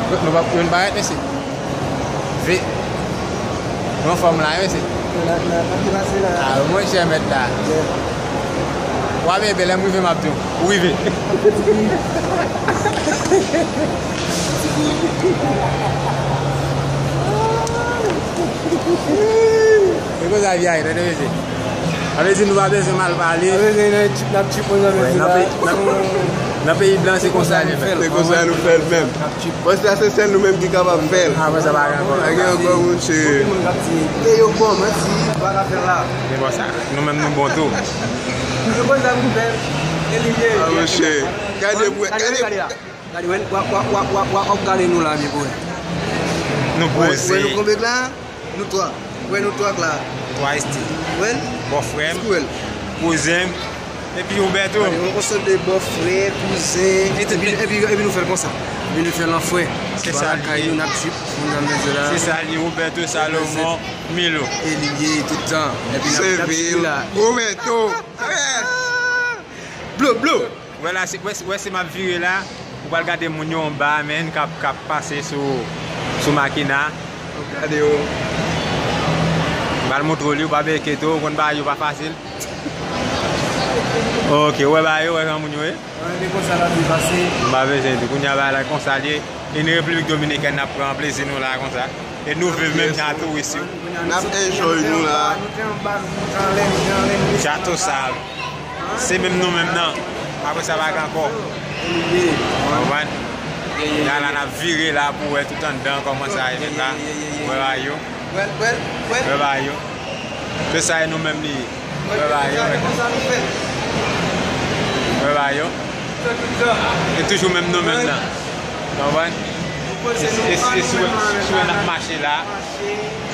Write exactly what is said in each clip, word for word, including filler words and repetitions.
Nou pa, nou pa ret, mesye. Ve. Nou anfòm la, mesye. A, monchè, mèt la. W a bebe, lè m rive, m ap di w. Ou rive. E konsa vi a ye, tande, mesye. Sa vle di nou pa bezwen mal pale. Sa vle di nan tchip, n ap tchip, mwen, nan peyi blan, se konsa li fèt. Se konsa nou fè l menm. Bon, sa se sèl nou menm ki kapab fè l. A, bon, sa pa gen ankò. Pa gen ankò, monchè. Te yo bon, manti, pa ka fè l la. Se bon sa. Nou menm nou bon tou. Se konsa nou fè l. E li ye. A, monchè. Gade, gade, gade la. Gade, wè, w ap gade nou la, men, bro. Nou poze. Wè, wè nou konbyen la? Nou twa. Wè nou twa k la. Twa esti. Wè l? Bòfrè m. Kouzen m. Epi Roberto. Gade, yon konsèp de bòfrè, kouzen. Epi, epi, epi nou fè l konsa. Epi nou fè l an frè. Se sa li ye. Nou n ap trip, moun nan mezye la. Se sa li ye, Roberto, Salomon, Milo. E li ye tout tan. Epi n ap, n ap trip la. Roberto. Blo, blo. Wè la, se, wè, wè se m ap vire la, ou pral gade moun yo anba a, menn, k ap, k ap pase sou, sou makina. Gade yo. M pral montre w li, ou pa beke tou, ou konn bagay yo pa fasil. Ok, ou wè bagay yo, wè jan moun yo ye? Wè, men konsa lavi pase. M pa bezwen di, kounye a bagay la konsa l ye. E nou Repiblik Dominikèn, n ap pran plezi nou la konsa. E nou viv menm jan a touris yo. N ap enjoy nou la. Chato sa. Se menm nou menm nan. Apre sa pa gen ankò. Konprann? La la n ap vire la pou wè tout anndan kòman sa ye menm la. Wè bagay yo. Wè bagay yo. Se sa e nou menm li ye. Wè bagay yo. Wè bagay yo. E toujou menm nou menm nan. Konprann? E, e, e si w wè, si w wè n ap mache la,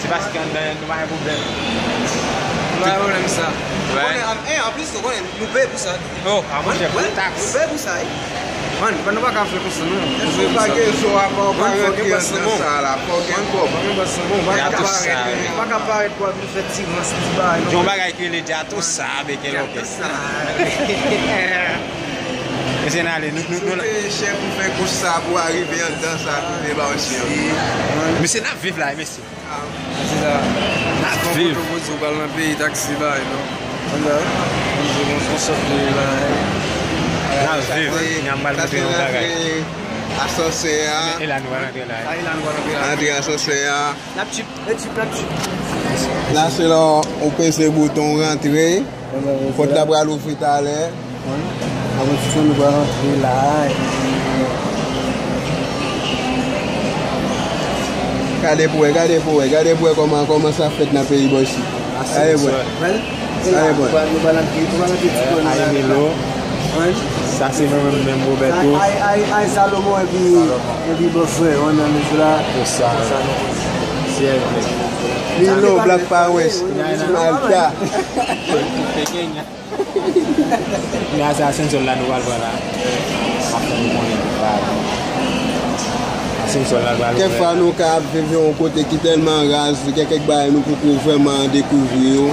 se paske anndan nou pa gen pwoblèm. Nou pa gen pwoblèm sa. Ou konnen, an, e, anplis, ou konnen, nou peye pou sa. Oh, a monchè, pou taks. Nou peye pou sa, wi. Man, nou pa ka fè konsa, non. Èske w pa gen zo apa, ou pa rantre anndan sa la, fò w gen kòb. Fò w gen kòb, fò w gen kòb. Ou pa ka parèt, ou pa ka parèt pou w ap vin fè ti rans, ti bagay, non. Gen yon bagay ki rele dyato sa, beke loke. Dyato sa. Mesye n ale, nou, nou, nou la. Peye chè pou fè kous sa, pou arive anndan sa, pou te ba w chè. Mesye, n ap viv la, mesye. N ap viv. Ou pral nan peyi taksi la, non. Konn sa, konn se yon sòt de la. N ap viv. N ap mal montre yon bagay. Asansè a. E la nou pral antre la. Antre asansè a. N ap tchip, n ap tchip, n ap tchip. La se la ou peze bouton rantre. Pòt la pral ouvri talè. Wi. Apre ti nou pral rantre la. Gade pou wè, gade pou wè, gade pou wè kòman, kòman sa fèt nan peyi bò isit. Gade pou wè. Gade pou wè. Nou pral rantre, nou pral rantre ti kò nou la. Ay, Milo. Sa se nou menm, menm Roberto. Ay, ay, ay, Salomon epi, epi bòfrè, wi, nan mezye la. Pou sa. Pou sa nou. Silvouplè. Milo, Black Power, Malta. Pequeña. Men a se asansè la nou pral pran la. M ap fè nou konnen bagay. Asansè la pral ouvè. Kèk fwa nou ka ap viv yon kote ki tèlman raz, gen kèk bagay nou poko vrèman dekouvri yo.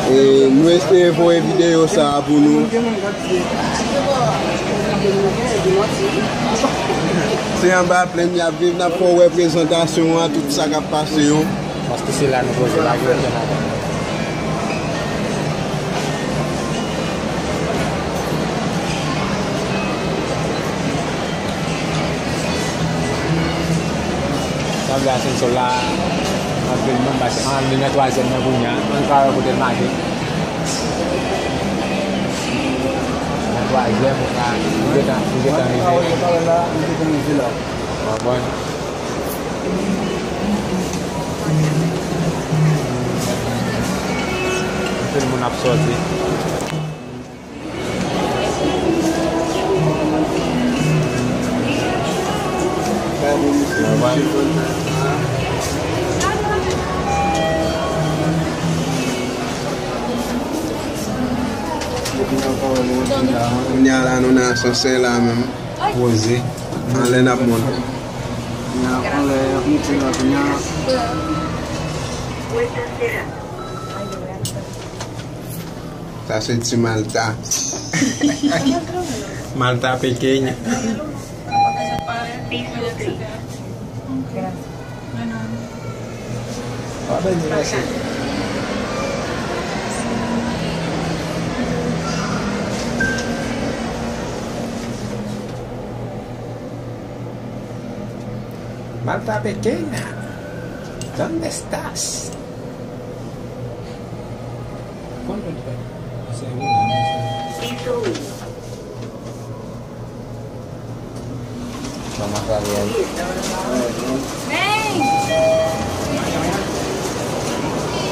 E nou espere voye videyo sa a pou nou. Se anba plèn y ap viv, n ap fè w wè prezantasyon an, tout sa k ap pase yo. Paske se la nou poze, pa gen okenn afè. Sanble asansè la antre l menm, paske an, li nan twazyèm nan kounye a. Ann ka wè kote l make. Nan twazyèm, ou ka, ou gentan, ou gentan rive. Ou gentan rive la. Konprann? Anpil moun ap sòti. Kounye a la, nou nan asansè la menm. Poze. Anlè n ap monte. Anlè, y ap monte la kounye a. Sa se ti Malta. Malta pequeña. Gracias. Amèn, mèsi. Malta pequeña, ¿dónde estás? Konn tout fè. Se ou menm.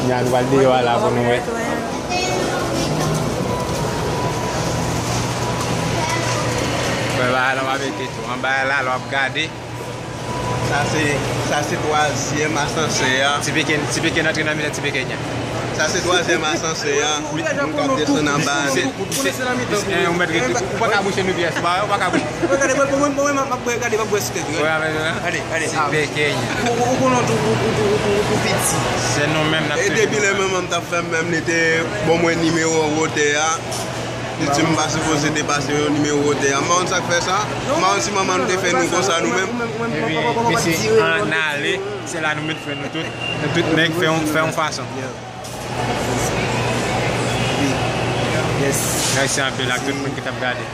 Nya nou pral deyò a la pou nou wè. Wè ba la w ap mete tou. Anba la, lè w ap gade. Sa se, sa se twazyèm asansè a. Ti peken, ti peken antre nan mitan ti peken nya. Sa se twazyèm asansè a. Moun k ap desann anba a nèt. Ou mèt rete. Ou pa ka bouche nou pyès. Ou pa, ou pa ka bouche. Gade, mwen, mwen, mwen, mwen, gade, mwen bwè sou tèt. Wè, avè la. Gade, gade. Ti peken nya. Ou, ou, ou konnen tou, ou, ou, ou, ou, ou piti. Se nou menm n ap. E depi lè manman m t ap fè m menm, li te ban mwen nimewo wotè a. Li di m pa sipoze depase yon nimewo wotè a. M pa konn sa k fè sa. M pa konn si manman nou te fè nou konsa nou menm. Epi, misye ann ale, se la nou met fè nou tout. Nou tout nèg fè yon, fè yon fason. Yes. Mèsi anpil ak tout moun ki t ap gade.